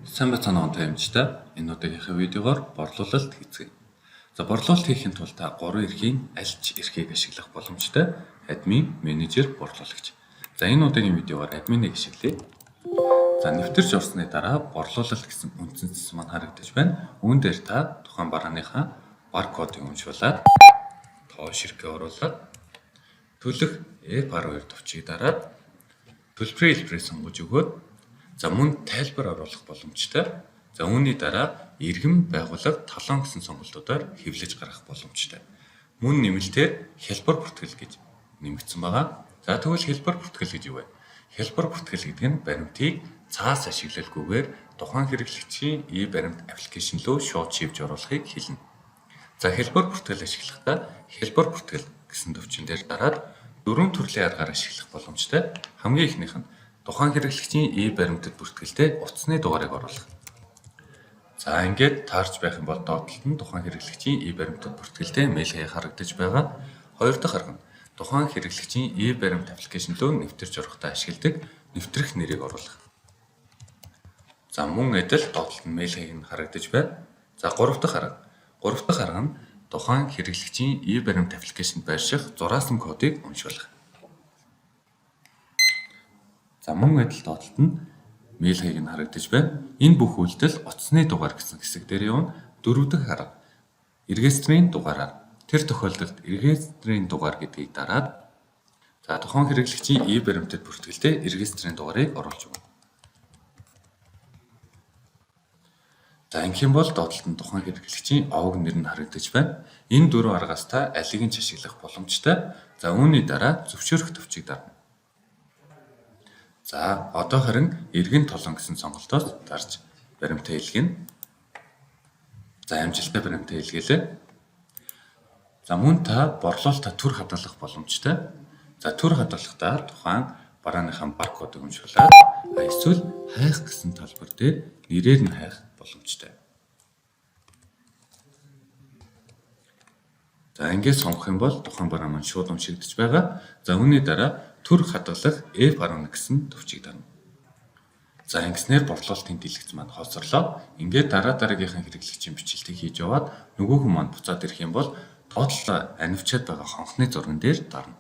Сайн байцгаана уу таймчтай. Энэ удаагийнхаа видеогоор борлуулалт хийцгээе. За, борлуулалт хийхин тулд та 3 эрхийн аль ч эрхийг ашиглах боломжтой. Админ, менежер, борлуулагч. За, энэ удаагийн видеогоор админыг ашиглая. За, нэвтэрч орсны дараа борлуулалт гэсэн үндсэн цэс маань харагдаж байна. Үүн дээр та тухайн барааныхаа баркодыг уншуулад, тоо ширхгээ оруулаад, төлөх F12 товчийг дараад, төлбөрийн хэлбэрийг сонгож өгөөд, за, мөн тайлбар оруулах боломжтой. За, үүний дараа иргэн, байгууллага, талон гэсэн сонголтуудаар хэвлэж гаргах боломжтой. Мөн нэмэлтээр хялбар бүртгэл гэж нэмэгдсэн байгаа. За, тэгвэл хялбар бүртгэл гэж юу вэ? Хялбар бүртгэл гэдэг нь баримтыг цаас ашиглалгүйгээр тухайн хэрэглэгчийн e-баримт application руу шууд шивж оруулахыг хэлнэ. За, хялбар бүртгэл ашиглахдаа хялбар бүртгэл гэсэн товчон дээр дараад дөрвөн төрлийн аргаар ашиглах боломжтой. Хамгийн эхнийх нь тухайн хэрэглэгчийн e-баримтат бүртгэлтэй утасны дугаарыг оруулах. За, ингээд таарч байх юм бол доод талд нь тухайн хэрэглэгчийн e-баримтат бүртгэлтэй мэйл хаяг харагдаж байгаа. Хоёр дахь арга нь тухайн хэрэглэгчийн e-баримт application руу нэвтэрч орохдоо ашигладаг нэвтрэх нэрийг оруулах. За, мөн адил доод талд нь мэйл хаяг нь харагдаж байна. За, гурав дахь арга. Гурав дахь арга нь тухайн хэрэглэгчийн e-баримт application д байрших зураасан кодыг уншуулах. За, мөн адил доод талд нь мэйл хаяг нь харагдаж байна. Энэ бүх үйлдэл утасны дугаар гэсэн хэсэг дээр явна. Дөрөв дэх арга. Регистрийн дугаараар. Тэр тохиолдолд регистрийн дугаар гэдгийг дараад, за, тухайн хэрэглэгчийн e-баримтат бүртгэлтэй регистрийн дугаарыг оруулж өгнө. За, ингэх юм бол доод талд нь тухайн хэрэглэгчийн овог нэр нь харагдаж байна. Энэ дөрвөн аргаас та алийг нь ч ашиглах боломжтой. За, үүний дараа зөвшөөрөх товчийг дарна. За, одоо харин эргэн толон гэсэн сонголтоос дарж баримтаа илгээнэ. За, амжилттай баримтаа илгээлээ. За, мөн та борлуулалтаа төр хадгалах боломжтой. За, төр хадгалахдаа тухайн барааныхаа баркодыг уншуулад эсвэл хайх гэсэн талбар дээр нэрээр нь хайх боломжтой. За, ингээд сонгох юм бол тухайн бараа маань шууд уншигдаж байгаа. За, үүний дараа төр хадгалах F11 гэсэн товчийг дарна. За, ингэснээр борлуулалтын дэлгэц маань хоосорлоо. Ингээд дараа дараагийнхаа хэрэглэгчийн бичлэлтийг хийж яваад нөгөө хүн маань буцаад ирэх юм бол доотлоо анивчаад байгаа хонхны зурган дээр дарна.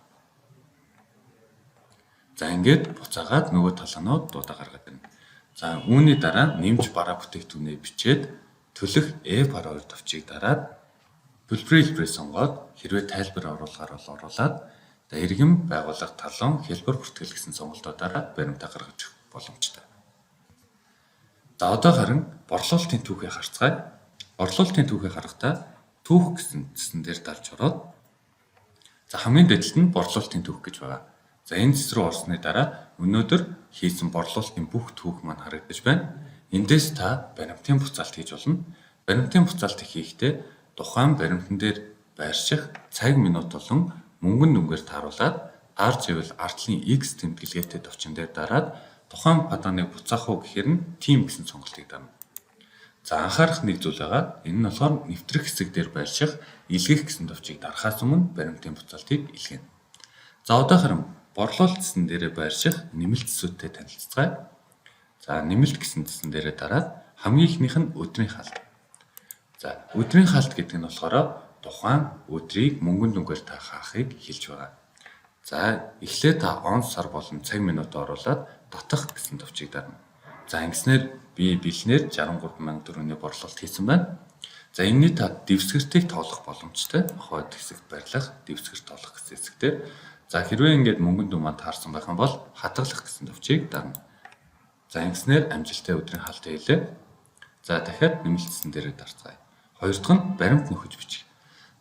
За, ингээд буцаагаад нөгөө талаанууд дуудаа гаргаад ирнэ. За, үүний дараа нэмж бараа бүтээгдэхүүнээ бичээд төлөх F12 товчийг дараад, төлбөрийн хэлбэрийг сонгоод, хэрвээ тайлбар оруулахаар бол оруулаад, за, иргэн, байгууллага, талон, хялбар бүртгэл гэсэн сонголтуудаараа баримтаа гаргаж өгөх боломжтой. За, одоо харин борлуулалтын түүхээ харцгаая. Борлуулалтын түүхээ харахдаа түүх гэсэн цэсэн дээр дарж ороод, за, хамгийн дээд талд нь борлуулалтын түүх гэж байгаа. За, энэ цэс рүү орсны дараа өнөөдөр хийсэн борлуулалтын бүх түүх маань харагдаж байна. Эндээс та баримтын буцаалт хийж болно. Баримтын буцаалтыг хийхдээ тухайн баримтан дээр байрших цаг минут болон мөнгөн дүнгээр тааруулаад, таарч ивэл ард талын X тэмдэглэгээтэй товчон дээр дараад, тухайн падааныг буцаах уу гэхээр нь тийм гэсэн сонголтыг дарна. За, анхаарах нэг зүйл байгаа. Энэ нь болохоор нэвтрэх хэсэг дээр байрших илгээх гэсэн товчийг дарахаас өмнө баримтын буцаалтыг илгээнэ. За, одоо харин борлуулалт цэсэн дээрээ байрших нэмэлт цэсүүдтэй танилцацгаая. За, нэмэлт гэсэн цэсэн дээрээ дараад хамгийн эхнийх нь өдрийн хаалт. За, өдрийн хаалт гэдэг нь болохоор тухайн өдрийг мөнгөн дүнгээр та хаахыг хэлж байгаа. За, эхлээд та он, сар болон цаг минут оруулаад татах гэсэн товчийг дарна. За, ингэснээр би бэлнээр 63 мянган төгрөгийн борлуулалт хийсэн байна. За, энэний та дэвсгэртийг тоолох боломжтой. Хойд хэсэгт байрлах дэвсгэр тоолох гэсэн хэсэгтэр. За, хэрвээ ингээд мөнгөн дүн маань таарсан байх юм бол хадгалах гэсэн товчийг дарна. За, ингэснээр амжилттай өдрийн хаалтаа хийлээ. За, дахиад нэмэлтсэн дээрээ дарцгаая. Хоёр дахь нь баримт нөхөж бичих.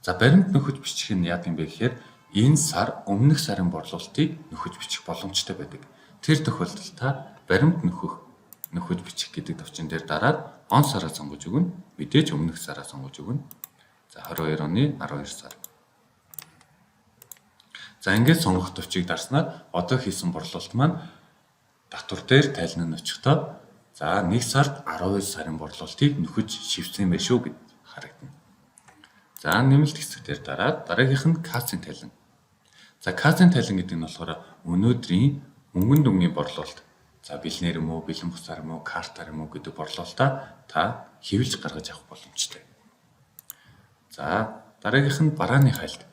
За, баримт нөхөж бичих нь яадаг юм бэ гэхээр энэ сар өмнөх сарын борлуулалтыг нөхөж бичих боломжтой байдаг. Тэр тохиолдолд та баримт нөхөж бичих гэдэг товчон дээр дараад он сараа сонгож өгнө. Мэдээж өмнөх сараа сонгож өгнө. За, 22 оны 12 сар. За, ингээд сонгох товчийг дарснаар одоо хийсэн борлуулалт маань татвар дээр тайлан нь очихдоо, за, 1 сард 12 сарын борлуулалтыг нөхөж шивсэн байх шүү гэж харагдана. За, нэмэлт хэсэг дээр дараад дараагийнх нь кассын тайлан. За, кассын тайлан гэдэг нь болохоор өнөөдрийн мөнгөн дүнгийн борлуулалт За, бэлнээр юм уу, бэлэн бусаар юм уу, картаар юм уу гэдэг борлуулалтаа та хэвлэж гаргаж авах боломжтой. За, дараагийнх нь барааны хайлт.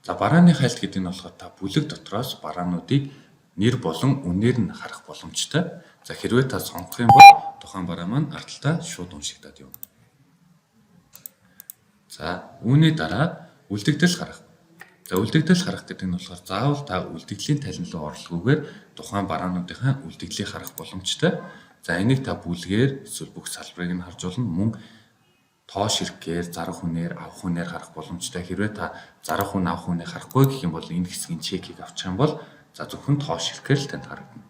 За, барааны хайлт гэдэг нь болохоор та бүлэг дотроос бараануудыг нэр болон үнээр нь харах боломжтой. За, хэрвээ та сонгох юм бол тухайн бараа маань ард талдаа шууд уншигдаад явна. За, үүний дараа үлдэгдэл харах. За, үлдэгдэл харах гэдэг нь болохоор заавал та үлдэгдлийн тайлан руу оролгүйгээр тухайн бараануудынхаа үлдэгдлийг харах боломжтой. За, энийг та бүлгээр эсвэл бүх салбарыг нь харж болно. Мөн тоо ширхгээр, зарах үнээр, авах үнээр харах боломжтой. Хэрвээ та зарах үн, авах үнийг харахгүй гэх юм бол энэ хэсгийн check ийг авчих юм бол, за, зөвхөн тоо ширхгээр л танд харагдана.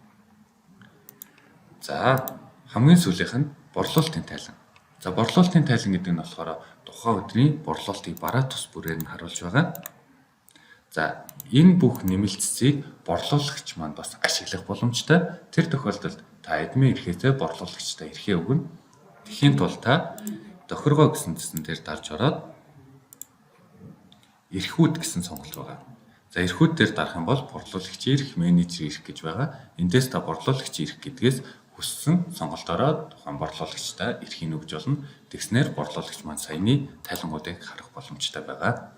За, хамгийн сүүлийнх нь борлуулалтын тайлан. За, борлуулалтын тайлан гэдэг нь болохоор тухайн өдрийн борлуулалтыг бараа тус бүрээр нь харуулж байгаа. За, энэ бүх нэмэлтцийг борлуулагч маань бас ашиглах боломжтой. Тэр тохиолдолд та админ эрхээсээ борлуулагчдаа эрхээ өгнө. Тэгэхийн тулд та тохиргоо гэсэн цэсэн дээр дарж ороод эрхүүд гэсэн сонголт байгаа. За, эрхүүд дээр дарах юм бол борлуулагчийн эрх, менежер эрх гэж байгаа. Эндээс та борлуулагчийн эрх гэдгээс хүссэн сонголтоороо тухайн борлуулагчдаа эрхийг өгж болно. Тэгснээр борлуулагч маань саяны тайлангуудыг харах боломжтой байгаа.